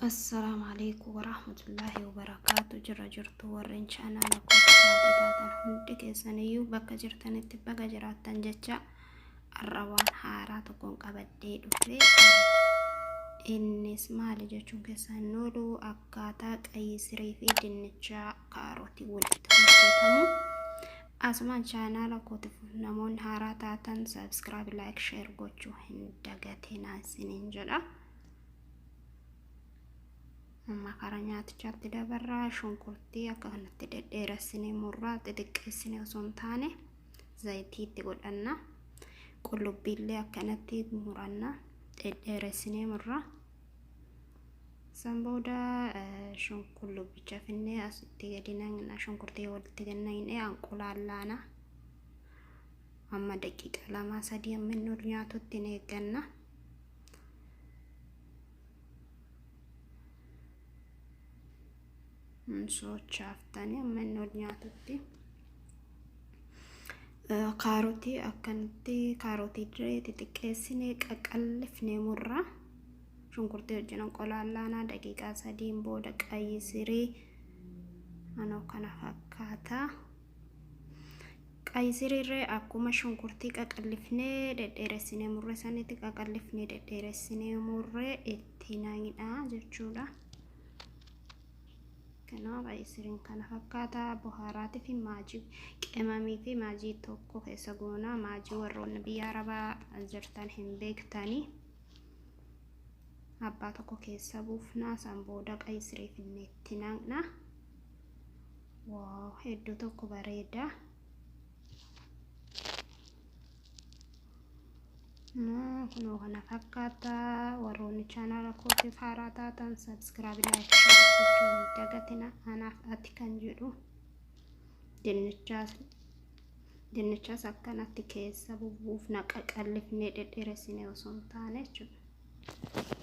Assalaamu alaikum warahmatullaahi wabarakaatu. Jira jirtu warreen chaanaala kootii taatan hundi keessaniyyuu bakka jirtanitti baga jiraattan jecha, har'a waan haaraa tokkoon qabadhee dhufe. Innis maali jechuun keessan oolu, akkaataa qayyii sirii fi dinnichaa kaarotii walitti hojjetamu. Asumaan chaanaala kootiif namoonni haaraa taatan subscribe, like, share gochuu hin dagatinaa isiniin jedha. Amma karaa nyaatichaatti dabarraa. Shunkurtii akka kanatti dhedheeressinee murraa, xixiqqeessinee osoo hin taane. Zayitii itti godhanna. Qullubbiillee akkanatti muranna, dhedheeressinee murraa. San booda qullubbicha finnee asitti gadi naqna. Shunkurtii walitti gadi naqnee anqulaallaana. Amma daqiiqa 2, 3 amma inni ol nyaatutti hin eegganna. Sochaaftanii amma inni ol nyaatutti. Kaarotii akkanatti kaarotii diree xixiqqeessinee qaqallifnee murraa. Shunkurtii wajjin qolaallaanaa. Daqiiqaa 3n booda qayyi sirii anoo kana fakkaata. Qayyi siriirree akkuma shunkurtii qaqallifnee dhedheeressinee murree sanitti qaqallifnee dhedheeressinee murree itti naqnaa jechuudha. Kanaaf qayyi siriin kana fakkaata. Buhaaraatii fi maajii, qimamii fi maajii tokko keessa goona. Maajii warroonni biyya arabaa jirtan hin beektanii. Abbaa tokko keessa buufnaa. San booda qayyi sirii finnee itti naqna. Wow, hedduu tokko bareeda. Kunoo kana fakkaata. Warroonni chaanaala kootiif haaraa taatan subscribe, like, share gochuu hin dagatina. Anaaf ati kan jedhu dinnichaas akkanatti keessa bubbuufna, qaqallifnee dhedheeressinee osoo hin taane jechuudha.